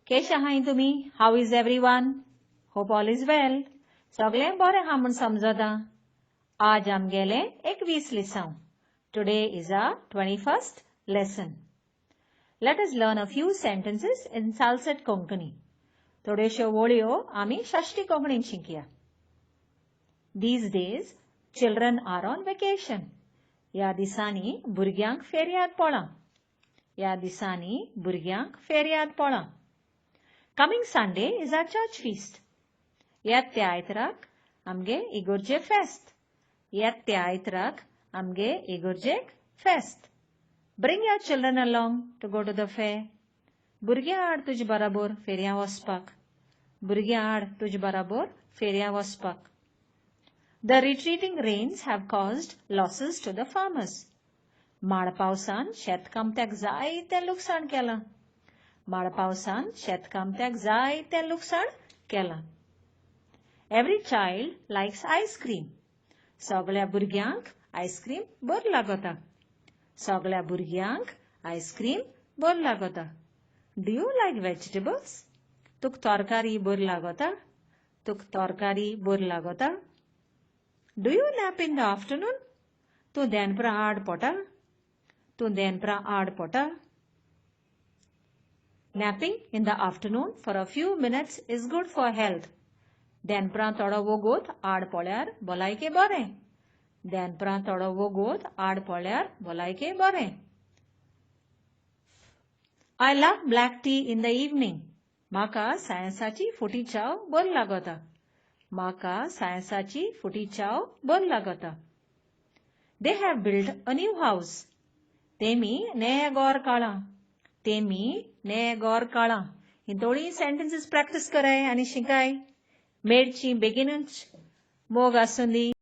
केशे आहाय तुमी? How is everyone? Hope all is well. सगळें बरें आहा म्हूण समजता. आज आमगेलें 21 लिसांव. Today is our 21st lesson. Let us learn a few sentences in Salcete Konkani. थोड्योश्यो वळयो आमी साश्टी कोंकणीन शिकया. These days children are on vacation. ह्या दिसांनी भुरग्यांक फेरयाद पडलां. ह्या दिसांनी भुरग्यांक फेरयाद पडलां. Coming Sunday is our church feast. येत त्या आयतराक आमगे इगोर्जे फेस्त. येत त्या आयतराक आमगे इगोर्जेक फेस्त. Bring your children along to go to the fair. भुरग्यां हाड तुजे बराबर फेरयां वचपाक. भुरग्यां हाड तुजे बराबर फेरयां वचपाक. The retreating rains have caused losses to the farmers. माड पावसान शेतकामत्याक जायतें लुकसाण केलां. माड पावसान शेतकामत्याक जायतें लुकसाण केलां. Every child likes ice cream. सगळ्या भुरग्यांक आयस्क्रीम बरी लागता. सगळ्या भुरग्यांक आयस्क्रीम बरी लागता. Do you like vegetables? तुका तरकारी बरी लागता? तुका तरकारी बरी लागता? Do you nap in the afternoon? तूं देनपरां आड पोटा? तूं देनपरां आड पोटा? Napping in the afternoon for a few minutes is good for health. देनपरां थोडो वोगोत आड पोळ्यार भलायके बरें. देनपरां थोडो वोगोत आड पोळ्यार भलायके बरें. I love black tea in the evening. म्हाका सायन्साची फुटी चाव बरी लागता. म्हाका सायन्साची फुटी चाव बरी लागता. They have built a new house. तेमी नेये घोर काडलां. तेमी नेये घोर काडलां. ही थोडीं सेंटेन्सीस प्रॅक्टीस कराय आनी शिकाय. मेळची बेगीनच. मोग आसूं दी.